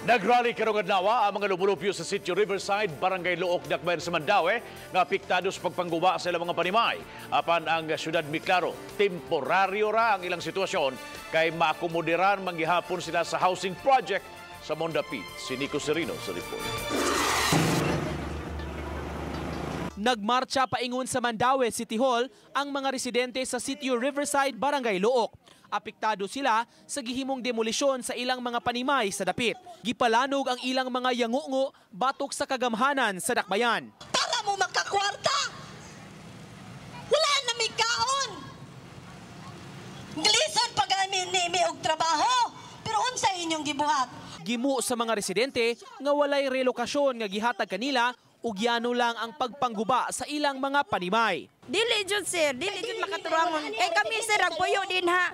Nagrally karong adlaw ang mga lumulupyo sa Sitio Riverside, Barangay Looc, Dakbayan sa Mandaue, nga apektado sa pagpangguba sa ilang mga panimay. Apan ang syudad miklaro, temporaryo ra ang ilang sitwasyon kay maakomoderan manggihapon sila sa housing project sa Mondapit. Si Nico Serino sa report. Nagmarcha paingon sa Mandaue City Hall ang mga residente sa Sitio Riverside, Barangay Looc. Apektado sila sa gihimong demolisyon sa ilang mga panimay sa dapit. Gipalanog ang ilang mga yangungo batok sa kagamhanan sa dakbayan. Para mo makakwarta! Wala na may kaon! Glisod pa gani ni og trabaho, pero unsa inyong gibuhat? Gimu sa mga residente nga walay relokasyon nga gihatag kanila ug yano lang ang pagpangguba sa ilang mga panimay. Dili jud, sir, dili jud makaturangon. Kay kami, sir, ang puyo din ha.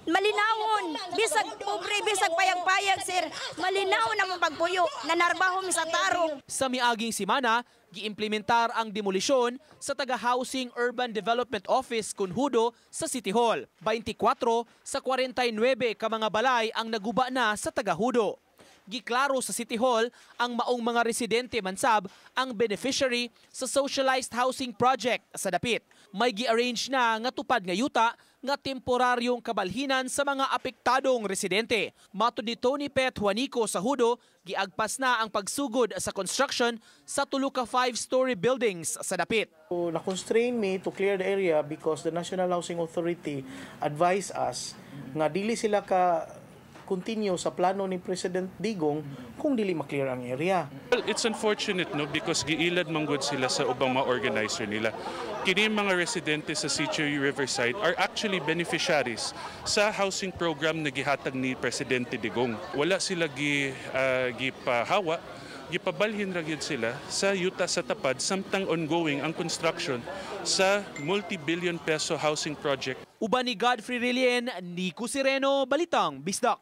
Malinawon, bisag pobre, bisag payag-payag, sir. Malinawon among pagpuyo, nanarbaho mi sa tarong. Sa miaging simana, giimplementar ang demolisyon sa taga-Housing Urban Development Office kun HUDO sa City Hall. 24 sa 49 ka mga balay ang naguba na sa taga-HUDO. Giklaro sa City Hall ang maong mga residente mansab ang beneficiary sa socialized housing project sa dapit. May gi-arrange na nga tupad nga yuta nga temporaryong kabalhinan sa mga apektadong residente. Matod ni Tony Pet Juanico sa HUDO, giagpas na ang pagsugod sa construction sa tulo ka 5-story buildings sa dapit. So, na-constrain me to clear the area because the National Housing Authority advised us nga dili sila ka continue sa plano ni President Digong kung dili ma-clear ang area. Well, it's unfortunate, no, because giilad manggod sila sa ubang mga organizer nila. Kini mga residente sa Sitio Riverside are actually beneficiaries sa housing program na gihatag ni Presidente Digong. Wala sila gipahawa, gipabalhin ra gyud sila sa yuta sa tapad samtang ongoing ang construction sa multi-billion peso housing project. Uban ni Godfrey Relien, Nico Sireno, Balitang Bisdak.